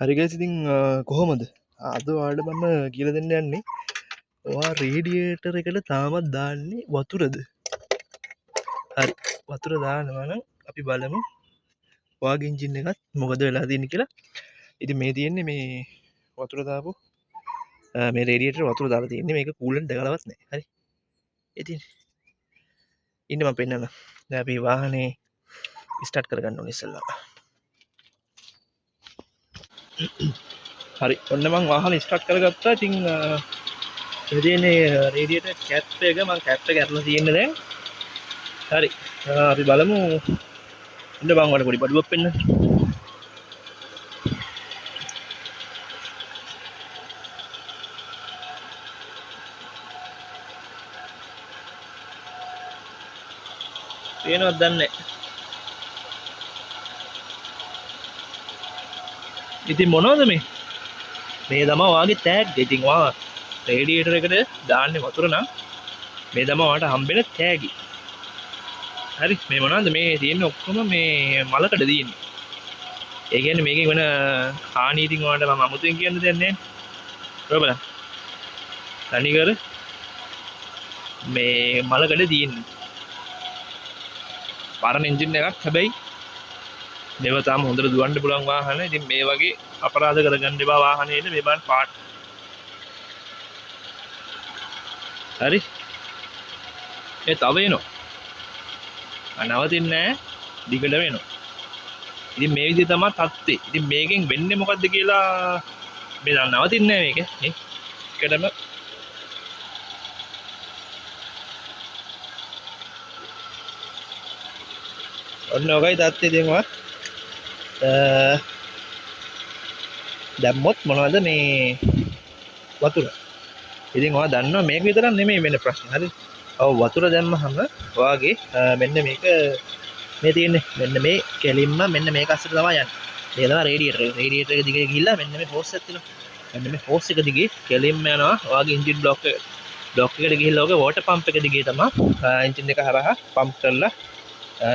හරි ගයිස්, ඉතින් කොහොමද අද ඔයාලට මම කියලා දෙන්න යන්නේ ඔයා රේඩියේටර් එකට තාමත් දාන්නේ වතුරද? හරි, වතුර දානවා නම් අපි බලමු ඔයාගේ එන්ජින් එකත් මොකද වෙලා තියෙන්නේ කියලා. ඉතින් මේ තියෙන්නේ මේ වතුර දාපු, මේ රේඩියේටර් වතුර දාලා තියෙන්නේ. මේක කූලන්ට් දැකලවත් නෑ. හරි, ඉතින් ඉන්න මම පෙන්නන්නම්. දැන් අපි වාහනේ ස්ටාර්ට් කරගන්න ඕනේ ඉස්සෙල්ලා. හරි, ඔන්න මං වාහනේ ස්ටාර්ට් කරගත්තා. ඉතින් මේ තියෙන්නේ රේඩියේටර් කැප් එක. මං කැප් එක අරලා තියෙන්නේ දැන්. හරි, අපි බලමු. ඉන්න මං ඔයාලට පොඩි බඩුවක් පෙන්නන්නම්. පේනවද දන්නේ නැහැ. ඉතින් මොනවද මේ? මේ තමයි ඔයාගේ තෑග්ග. ඉතින් ඔයා රේඩියේටර් එකට දාන්නේ වතුර නම් මේ තමයි ඔයාට හම්බෙන තෑගි. හරි, මේ මොනවද මේ තියෙන්නේ ඔක්කොම මේ මලකඩ තියෙන්නේ. ඒ කියන්නේ මේකෙන් වෙන හානි ඉතින් ඔයාලට මම අමුතුවෙන් කියන්න දෙයක් නැහැ. ඔය බලන්න. තනිකර මේ මලකඩ තියෙන්නේ. පරණ එන්ජින් එකක්, හැබැයි මේව තාම හොඳට දුවන්න පුළුවන් වාහන. ඉතින් මේ වගේ අපරාධ කරගන්න එපා වාහනේට. මේ බලන්න පාට. හරි, ඒ තව එනවා. නවතින්නේ නෑ, දිගටම එනවා. ඉතින් මේ විදිහ තමයි තත්ත්වේ. ඉතින් මේකෙන් වෙන්නේ මොකද්ද කියලා මේ දැන් නවතින්නේ නෑ මේක. නේ එකටම ඔන්න ඔකයි තත්ත්වේ. ඉතින් ඔයා දැම්මොත් මොනවද මේ වතුර. ඉතින් ඔයා දන්නවා මේක විතරක් නෙමෙයි වෙන ප්‍රශ්නේ. හරි, ඔව්, වතුර දැම්මහම ඔයාගේ මෙන්න මේක මේ තියෙන්නේ මෙන්න මේ කෙලින්ම මෙන්න මේක අස්සට තමයි යන්නේ. මේ තමයි රේඩියේටර් එක. රේඩියේටර් එක දිගේ ගිහිල්ලා මෙන්න මේ හෝස් එකක් තියෙනවා. මෙන්න මේ හෝස් එක දිගේ කෙලින්ම යනවා ඔයාගේ එන්ජින් බ්ලොක් එක. බ්ලොක් එකට ගිහිල්ලා ඔයාගේ වෝටර් පම්ප් එක දිගේ තමයි එන්ජින් එක හරහා පම්ප් කරලා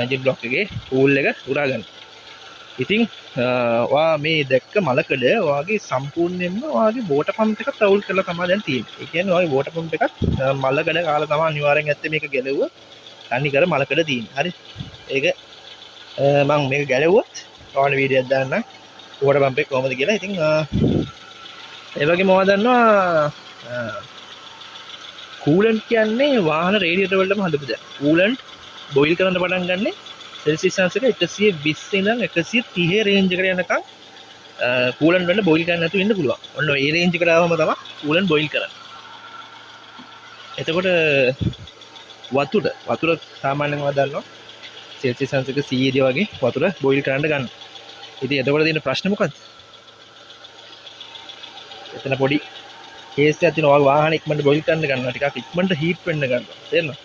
එන්ජින් බ්ලොක් එකේ කූල් එක උරා ගන්න. ඉතින් ඔයා මේ දැක්ක මලකඩ ඔයාගේ සම්පූර්ණයෙන්ම ඔයාගේ වෝටර් පම්ප් එකත් අවුල් කරලා තමයි දැන් තියෙන්නේ. ඒ කියන්නේ ඔයාගේ වෝටර් පම්ප් එකත් මලකඩ කාලා තමයි අනිවාර්යෙන් ඇත්තේ මේක ගැලවුව. තනි කර මලකඩ තියෙන්නේ. හරි, ඒක මං මේක ගැලවුවොත් ඔයාලට වීඩියෝ එකක් දාන්නම් වෝටර් පම්ප් එක කොහොමද කියලා. ඉතින් ඒ වගේම ඔයා දන්නවා කූලන්ට් කියන්නේ වාහන රේඩියේටර් වලටම හදපු දෙයක්. කූලන්ට් බොයිල් කරන්න පටන් ගන්නෙ සෙල්සියස් අංශක එකසිය විස්ස ඉඳන් එකසිය තිහේ රේන්ජ් එකට යනකම් කූලන්ට් වල බොයිල් කරන්න නැතුව ඉන්න පුළුවන්. ඔන්න ඒ රේන්ජ් එකට ආවම තමයි කූලන්ට් බොයිල් කරන්නේ. එතකොට වතුර සාමාන්‍යයෙන් ඔයා දන්නවා සෙල්සියස් අංශක සීයේදී වගේ වතුර බොයිල් කරන්න ගන්න. ඉතින් එතකොට තියෙන ප්‍රශ්නේ මොකද්ද? එතන පොඩි කේස් එකක් තියෙනවා. ඔයාගේ වාහනේ ඉක්මනට බොයිල් කරන්න ගන්නවා. ටිකක් ඉක්මනට හීට් වෙන්න ගන්නවා. තේරෙනවද?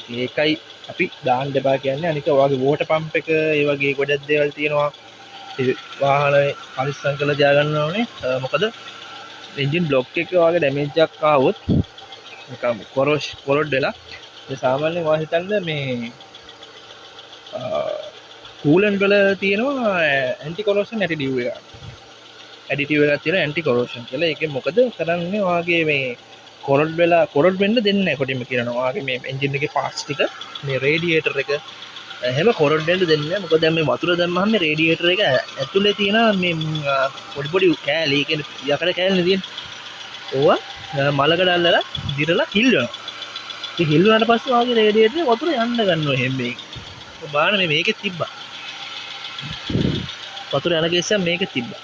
ඉතින් ඒකයි අපි දාන්න එපා කියන්නේ. අනික ඔයාගේ වෝටර් පම්ප් එක ඒ වගේ ගොඩක් දේවල් තියෙනවා. ඒ වාහනේ පරිස්සම් කරලා තියාගන්න ඕනේ. මොකද එන්ජින් බ්ලොක් එක ඔයාගේ ඩැමේජ් එකක් ආවොත් නිකන් කොරොඩ් වෙලා. ඒ සාමාන්‍යයෙන් ඔයා හිතන්න මේ කූලන්ට් වල තියෙනවා ඇන්ටි කොරෝෂන් ඇඩිටිව් එකක්. ඇඩිටිව් එකක් තියෙනවා ඇන්ටි කොරෝෂන් කියලා. ඒකෙන් මොකද කරන්නේ ඔයාගේ මේ කොරොඩ් වෙලා, කොරොඩ් වෙන්න දෙන්නේ නැහැ කොටින්ම කියනවා. ඔයාගේ මේ එන්ජින් එකේ පාර්ට්ස් ටික මේ රේඩියේටර් එක එහෙම කොරොඩ් වෙන්න දෙන්නේ නැහැ. මොකද දැන් මේ වතුර දැම්මහම මේ රේඩියේටර් එක ඇතුලේ තියෙන මේ පොඩි පොඩි කෑලි, ඒ කියන්නේ යකඩ කෑලිනේ තියෙන්නේ. ඕවා මලකඩ අල්ලලා දිරලා හිල් වෙනවා. ඉතින් හිල් වුණාට පස්සේ ඔයාගේ රේඩියේටර් එකේ වතුර යන්න ගන්නවා එහෙම මේක. ඔය බලන්න මේ මේකෙත් තිබ්බා. වතුර යන කේස් එකක් මේකෙත් තිබ්බා.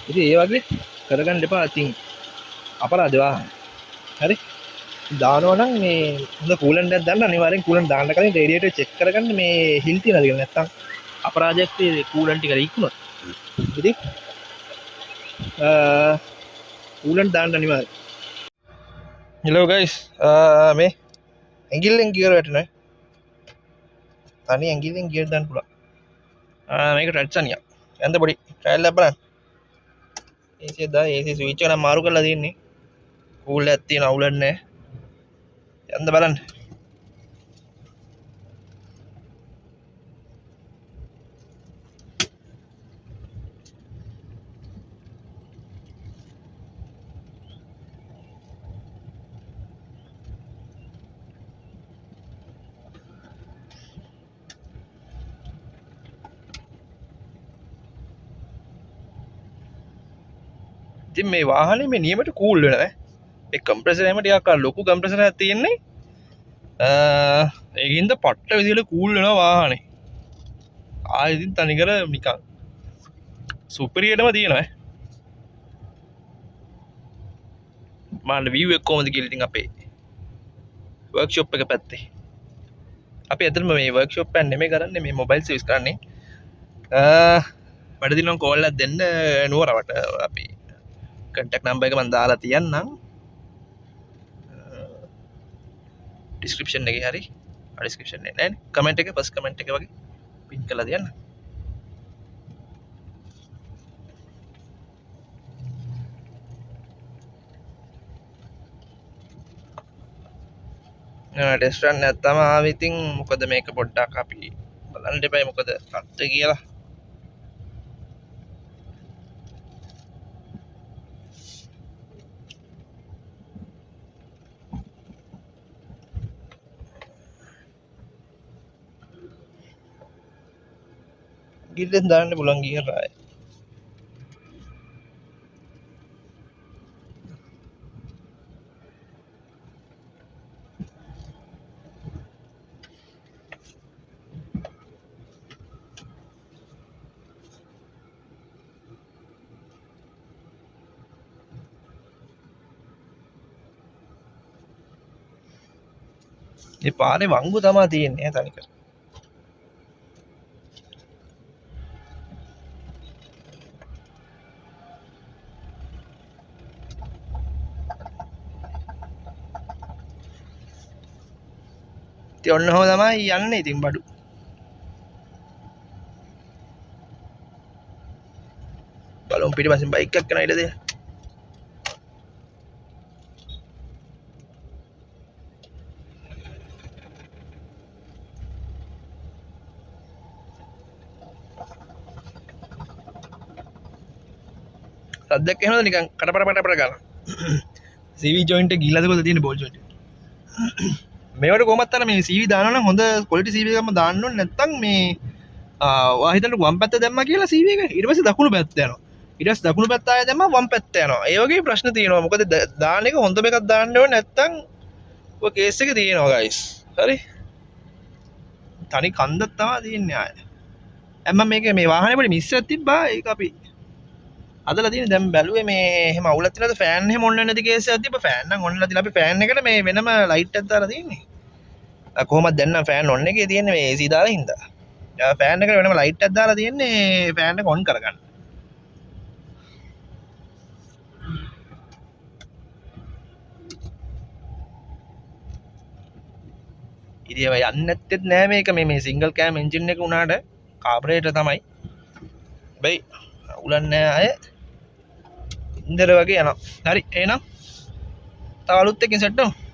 ඉතින් ඒ වගේ කරගන්න එපා. ඉතින් අපරාධ වාහන. හරි, දානවා නම් මේ හොඳ කූලන්ට් එකක් දාන්න. අනිවාර්යෙන් කූලන්ට් දාන්න කලින් රේඩියේටර් චෙක් කරගන්න මේ හිල් තියනද කියලා. නැත්තම් අපරාධයක් වේ කූලන්ට් ටික රීක් වුණොත්. ඉතින් කූලන්ට් දාන්න අනිවාර්යෙන්. හෙලෝ ගයිස්, මේ ඇඟිල්ලෙන් ගියර් වැටෙනවා. තනි ඇඟිල්ලෙන් ගියර් දාන්න පුළුවන්. මේක ට්‍රැක්ෂන් එක. යන්න පොඩි ට්‍රයල් එකක් බලන්න. AC එක දාලා AC switch එක නම් මාරු කරලා තියෙන්නේ. කූල් එකක් තියෙන අවුලක් නෑ. යන්න බලන්න. ඉතින් මේ වාහනේ මේ නියමට කූල් වෙනවා ඈ. මේ කම්ප්‍රෙසර් එකම ටිකක් අර ලොකු කම්ප්‍රෙසර් එකක් තියෙන්නේ. ඒකින්ද පට්ට විදිහට කූල් වෙනවා වාහනේ. ආයෙ ඉතින් තනිකර නිකන් සුපිරියටම තියෙනවා ඈ. මාන්න වීව් එක කොහොමද කියලා ඉතින් අපේ වර්ක්ෂොප් එක පැත්තේ. අපි ඇත්තටම මේ වර්ක්ෂොප් එක නෙමෙයි කරන්නේ, මේ මොබයිල් සර්විස් කරන්නේ. වැඩ දිනම් කෝල් එකක් දෙන්න නුවරවට. අපි කන්ටැක්ට් නම්බර් එක මම දාලා තියන්නම් ඩිස්ක්‍රිප්ෂන් එකේ. හරි, ඩිස්ක්‍රිප්ෂන් එකේ නෑනේ, කමෙන්ට් එකේ ෆස්ට් කමෙන්ට් එක වගේ පින් කරලා තියන්න. ටෙස්ට් රන් එකක් තමයි ආවේ. ඉතින් මොකද මේක පොඩ්ඩක් අපි බලන්න එපා මොකද තත්ත්වය කියලා. ගිල්ලෙන් දාන්න පුළුවන් ගියර් ආයේ. මේ පාරේ වංගු තමා තියෙන්නේ ඈ තනිකර. ඉතින් ඔන්න ඔහොම තමයි යන්නේ ඉතින් බඩු. බලමු පිටිපස්සෙන් බයික් එකක් යනවා ඊට දෙන්න. සද්දයක් ඇහෙනවද නිකන් කටපට පටපට ගාලා? CV joint එක ගිහිලාද කොහෙද තියෙන්නේ බෝල් ජොයින්ට් එක? මේවට කොහොමත් අර මේ CV දානවා නම් හොඳ ක්වොලිටි CV එකක්ම දාන්න ඕනේ. නැත්තම් මේ ඔයා හිතන්න වම් පැත්ත දැම්මා කියලා CV එක ඊට පස්සේ දකුණු පැත්ත යනවා. ඊට පස්සේ දකුණු පැත්ත ආයෙ දැම්මා වම් පැත්ත යනවා. ඒ වගේ ප්‍රශ්න තියෙනවා. මොකද දාන එක හොඳම එකක් දාන්න ඕනේ, නැත්තම් ඔය කේස් එක තියෙනවා ගයිස්. හරි, තනි කන්දක් තමයි තියෙන්නේ ආයෙ. දැන් මම මේක මේ වාහනේ පොඩි මිස් එකක් තිබ්බා. ඒක අපි හදලා තියෙන්නේ. දැන් බැලුවේ මේ එහෙම අවුලක් තියෙනවද, ෆෑන් එහෙම ඔන් වෙන්නේ නැති කේස් එකක් තිබ්බා. ෆෑන් නම් ඔන් වෙලා තියෙනවා. අපි ෆෑන් එකට මේ වෙනම ලයිට් එකක් දාලා තියෙන්නේ. කොහොමද දැන් නම් ෆෑන් ඔන් එකේ තියෙන්නේ මේ AC දාලා හින්දා. ෆෑන් එකට වෙනම ලයිට් එකක් දාලා තියෙන්නේ ෆෑන් එක ඔන් කරගන්න. ඉතින් ඒවා යන්නේ නැත්තේත් නෑ මේක. මේ සිංගල් කෑම් එන්ජින් එක වුණාට කාබරේටර් තමයි. හැබැයි අවුලක් නෑ අය. ඉන්දර වගේ යනවා. හරි, එහෙනම් තව අලුත් එකකින් සෙට් වෙමු.